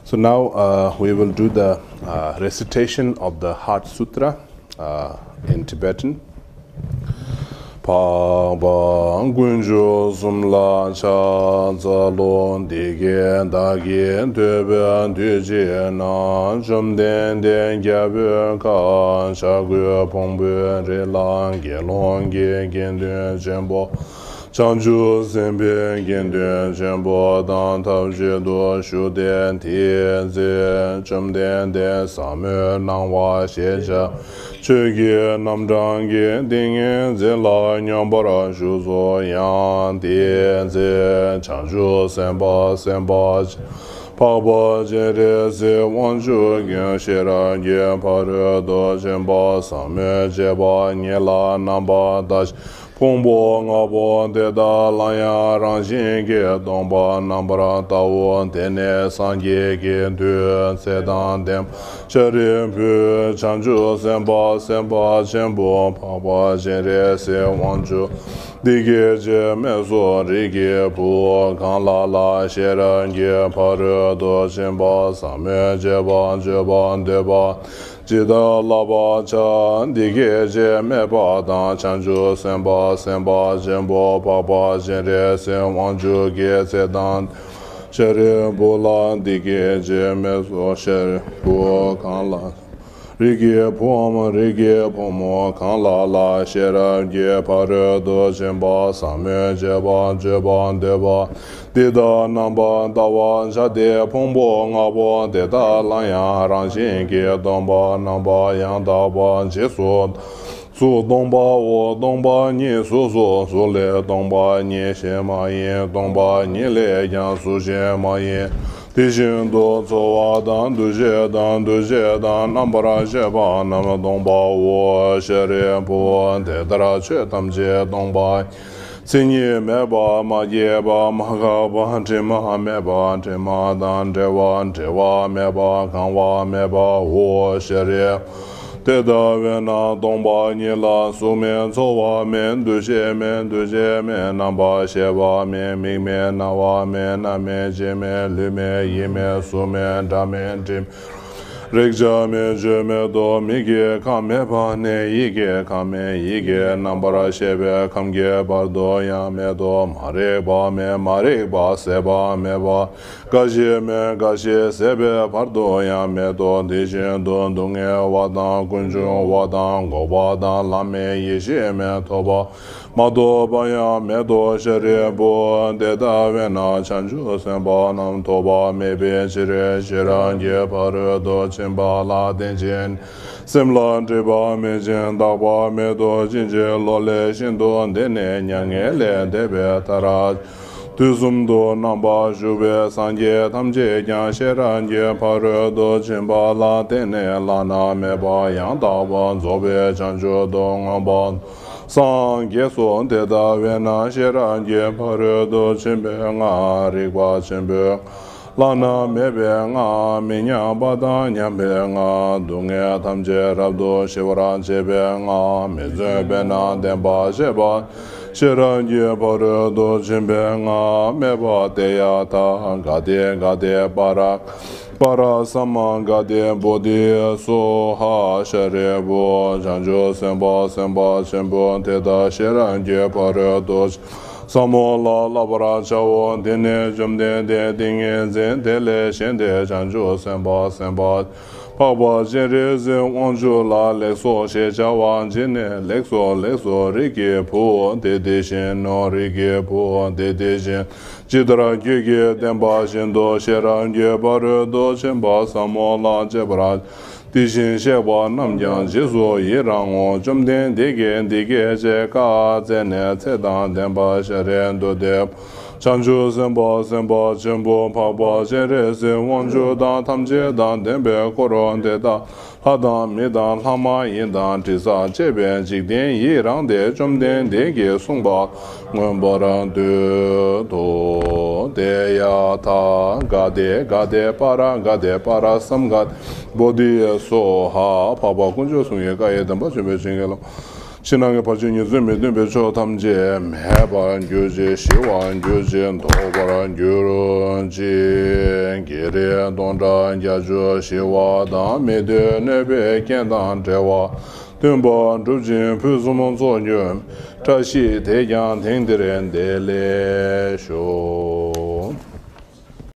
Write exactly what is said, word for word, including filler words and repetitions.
So now uh, we will do the uh, recitation of the Heart Sutra uh, in Tibetan. འཕགས་པ་དཀོན་མཆོག་གསུམ་ལ་ཕྱག་འཚལ་ལོ། འདི་སྐད་བདག་གིས་ཐོས་པའི་དུས་གཅིག་ན། བཅོམ་ལྡན་འདས་རྒྱལ་པོའི་ཁབ་བྱ་རྒོད་ཕུང་པོའི་རི་ལ་དགེ་སློང་གི་དགེ་འདུན་ཆེན་པོ། བྱང་ཆུབ་སེམས་དཔའི་དགེ་འདུན་ཆེན་པོ་དང་ཐབས་ཅིག་ཏུ་བཞུགས་ཏེ། དེའི་ཚེ་བཅོམ་ལྡན་འདས་ཟབ་མོའི་སྣང་བ་ཞེས་བྱ་ཆོས་ཀྱི་རྣམ་གྲངས་ཀྱི་ཏིང་ངེ་འཛིན་ལ་སྙོམས་པར་ཞུགས་སོ། ཡང་དེའི་ཚེ་བྱང་ཆུབ་སེམས་དཔའ་སེམས་དཔའ་ཆེན་འཕགས་པ་སྤྱན་རས་གཟིགས་དབང་ཕྱུག་གིས་ཤེས་རབ་ཀྱི་ཕ་རོལ་ཏུ་ཕྱིན་པ་ཟབ་མོ་སྤྱད་པ་ཉིད་ལ་རྣམ་པར་བལྟ་ཞིང་། ཕུང་པོ་ལྔ་པོ་དེ་དག་ལ་ཡང་རང་བཞིན་གྱིས་སྟོང་པར་རྣམ་པར་བལྟའོ། དེ་ནས་སངས་རྒྱས་ཀྱི་མཐུས་ཚེ་དང་ལྡན་པ་ཤཱ་རིའི་བུས་བྱང་ཆུབ་སེམས་དཔའ་སེམས་དཔའ་ཆེན་པོ་འཕགས་པ་སྤྱན་རས་གཟིགས་དབང་ཕྱུག་འདི་སྐད་ཅེས་སྨྲས་སོ། རིགས་ཀྱི་བུ་གང་ལ་ལ་ཤེས་རབ་ཀྱི་ཕ་རོལ་ཏུ་ཕྱིན་པ་ཟབ་མོ་སྤྱད་པ་སྤྱོད་པར་འདོད་པ་ཇི་ལྟར་བསླབ་པར་བྱ། འདི་སྐད་ཅེས་སྨྲས་པ་དང་། བྱང་ཆུབ་སེམས་དཔའ་སེམས་དཔའ་ཆེན་པོ་འཕགས་པ་སྤྱན་རས་གཟིགས་དབང་ཕྱུག་གིས་ཚེ་དང་ཤཱ་རིའི་བུ་ལ་འདི་སྐད་ཅེས་སྨྲས་སོ། ཤཱ་རིའི་བུ་གང་ལ། རིགས་ཀྱི་བུའམ་རིགས་ཀྱི་བུ་མོ་གང་ལ་ལ་ཤེས་རབ་ཀྱི་ཕ་རོལ་ཏུ་ཕྱིན་པ་ཟབ་མོ་སྤྱད་པ་སྤྱོད་པར་འདོད་པ། འདི་ལྟར་རྣམ་པར་བལྟ་བར་བྱ་སྟེ། ཕུང་པོ་ལྔ་པོ་དེ་དག་ལ་ཡང་རང་བཞིན་གྱིས་སྟོང་པར་རྣམ་པར་ཡང་དག་པར་རྗེས་སུ། གཟུགས་སྟོང་པའོ། སྟོང་པ་ཉིད་གཟུགས་སོ། གཟུགས་ལས་སྟོང་པ་ཉིད་གཞན་མ་ཡིན། སྟོང་པ་ཉིད་ལས་ཀྱང་གཟུགས་གཞན་མ་ཡིན། དེ་བཞིན་དུ་ཚོར་བ་དང་། འདུ་ཤེས་དང་། འདུ་བྱེད་དང་། རྣམ་པར་ཤེས་པ་རྣམས་སྟོང་པའོ། ཤཱ་རིའི་བུ་དེ་ལྟར་ཆོས་ཐམས་ཅད་སྟོང་པ། མཚན་ཉིད་མེད་པ། མ་སྐྱེས་པ། མ་འགགས་པ། དྲི་མ་མེད་པ། དྲི་མ་དང་བྲལ་བ། བྲི་བ་མེད་པ། གང་བ་མེད་པའོ། ཤཱ་རིའི་དེ་ལྟ་བས་ན་སྟོང་པ་ཉིད་ལ་གཟུགས་མེད། ཚོར་བ་མེད། འདུ་ཤེས་མེད། འདུ་བྱེད་མེད། རྣམ་པར་ཤེས་པ་མེད། མིག་མེད། རྣ་བ་མེད། སྣ་མེད། ལྕེ་མེད། ལུས་མེད། ཡིད་མེད། གཟུགས་མེད། སྒྲ་མེད། དྲི་མེད། རེག་བྱ་མེད། ཆོས་མེད་དོ། མིག་གི་ཁམས་མེད་པ་ནས་ཡིད་ཀྱི་ཁམས་མེད། ཡིད་ཀྱི་རྣམ་པར་ཤེས་པའི་ཁམས་ཀྱི་བར་དུ་ཡང་མེད་དོ། མ་རིག་པ་མེད། མ་རིག་པ་ཟད་པ་མེད་པ། རྒ་ཤི་མེད། རྒ་ཤི་ཟད་པའི་བར་དུ་ཡང་མེད་དོ། དེ་བཞིན་དུ་སྡུག་བསྔལ་བ་དང་། ཀུན་འབྱུང་བ་དང་། འགོག་པ་དང་། ལམ་མེད། ཡེ་ཤེས་མེད། ཐོབ་པ་མ་ཐོབ་པ་ཡང་མེད་དོ། ཤཱ་རིའི་བུ་དེ་ལྟ་བས་ན་བྱང་ཆུབ་སེམས་དཔའ་རྣམས་ཐོབ་པ་མེད་པའི་ཕྱིར། ཤེས་རབ་ཀྱི་ཕ་རོལ་ཏུ་ཕྱིན་པ་ལ་བརྟེན་ཅིང་། སེམས་ལ་སྒྲིབ་པ་མེད་ཅིང་རྟག་པ་མེད་དོ། ཕྱིན་ཅི་ལོག་ལས་ཤིན་ཏུ་འདས་ནས་མྱ་ངན་ལས་འདས་པའི་མཐར། དུས་གསུམ་དུ་རྣམ་པར་བཞུགས་པའི་སངས་རྒྱས་ཐམས་ཅད་ཀྱང་ཤེས་རབ་ཀྱི་ཕ་རོལ་ཏུ་ཕྱིན་པ་ལ་བརྟེན་ནས་བླ་ན་མེད་པ་ཡང་དག་པར་རྫོགས་པའི་བྱང་ཆུབ་ཏུ་མངོན་པར་སངས་རྒྱས་སོ། དེ་ལྟ་བས་ན་ཤེས་རབ་ཀྱི་ཕ་རོལ་ཏུ་ཕྱིན་པའི་སྔགས། རིག་པ་ཆེན་པོའི་བླ་ན་མེད་པའི་སྔགས། མི་མཉམ་པ་དང་མཉམ་པའི་སྔགས། སྡུག་བསྔལ་ཐམས་ཅད་རབ་ཏུ་ཞི་བར་བྱེད་པའི་སྔགས། མི་བརྫུན་པས་ན་བདེན་པར་ཤེས་པ། ཤེས་རབ་ཀྱི་ཕ་རོལ་ཏུ་ཕྱིན་པའི་སྔགས། སྨྲས་པ། ཏདྱ་ཐཱ། ག་ཏེ་ག་ཏེ་པཱ་ར། པཱ་ར་ས་མ་ག་ཏེ་བོ་དྷི་སྭཱ་ཧཱ། ཤཱ་རིའི་བུ། བྱང་ཆུབ་སེམས་དཔའ་སེམས་དཔའ་ཆེན་པོ་དེ་དག་ཤེས་རབ་ཀྱི་ཕ་རོལ་ཏུ་ཕྱིན་པ་ཟབ་མོ་ལ་བསླབ་པར་བྱའོ། དེ་ནས་བཅོམ་ལྡན་འདས་ཏིང་ངེ་འཛིན་དེ་ལས་བཞེངས་ཏེ་བྱང་ཆུབ་སེམས་དཔའ་སེམས་དཔའ་འཕགས་པ་སྤྱན་རས་གཟིགས་དབང་ཕྱུག་ལ་ལེགས་སོ་ཞེས་བྱ་བ་བྱིན་ནས། ལེགས་སོ་ལེགས་སོ། རིགས་ཀྱི་བུ་དེ་དེ་བཞིན་ནོ། རིགས་ཀྱི་བུ་དེ་དེ་བཞིན། ཇི་ལྟར་ཁྱོད་ཀྱིས་བསྟན་པ་བཞིན་དུ་ཤེས་རབ་ཀྱི་ཕ་རོལ་ཏུ་ཕྱིན་པ་ཟབ་མོ་ལ་སྤྱད་པར། དེ་བཞིན་གཤེགས་པ་རྣམས་ཀྱང་རྗེས་སུ་ཡི་རང་ངོ་། བཅོམ་ལྡན་འདས་ཀྱིས་འདི་སྐད་ཅེས་བཀའ་སྩལ་ནས། ཚེ་དང་ལྡན་པ་ཤཱ་རིའི་འདུས་སྡེ། བྱང་ཆུབ་སེམས་དཔའ་སེམས་དཔའ་ཆེན་པོ་འཕགས་པ་སྤྱན་རས་གཟིགས་དབང་ཕྱུག་དང་ཐམས་ཅད་དང་ལྡན་པའི་འཁོར་དེ་དག་ལྷ་དང་མི་དང་ལྷ་མ་ཡིན་དང་དྲི་ཟར་བཅས་པའི་འཇིག་རྟེན་ཡི་རངས་ཏེ། བཅོམ་ལྡན་འདས་ཀྱིས་གསུངས་པ་མངོན་པར་འདོད་དོ། ཏདྱ་ཐཱ། ག་ཏེ་ག་ཏེ་པཱ་ར་ག་ཏེ་པཱ་ར་སཾ་ག་ཏེ་བོ་དྷི་སྭཱ་ཧཱ། འཕགས་པ་དཀོན་མཆོག་གསུམ་གྱི་བཀའ་ཡི་བདེན་པ་ཆེན་པོའི་བྱིན་གྱིས་རློབས། ཕྱི་ནང་གི་བར་ཆད་ཉེས་ཚོགས་མི་མཐུན་པའི་ཕྱོགས་ཐམས་ཅད་མེད་པར་གྱུར་ཅིག་ཞི་བར་གྱུར་ཅིག་ཟློག་པར་གྱུར་ཅིག་བགེགས་རིགས་སྟོང་ཕྲག་བརྒྱད་ཅུ་ཞི་བ་དང་། མི་མཐུན་གནོད་པའི་རྐྱེན་དང་བྲལ་བ་མཐུན་པར་འགྲུབ་ཅིང་ཕུན་སུམ་ཚོགས་འགྱུར་བཀྲ་ཤིས་དེས་ཀྱང་དེང་འདིར་བདེ་ལེགས་ཤོག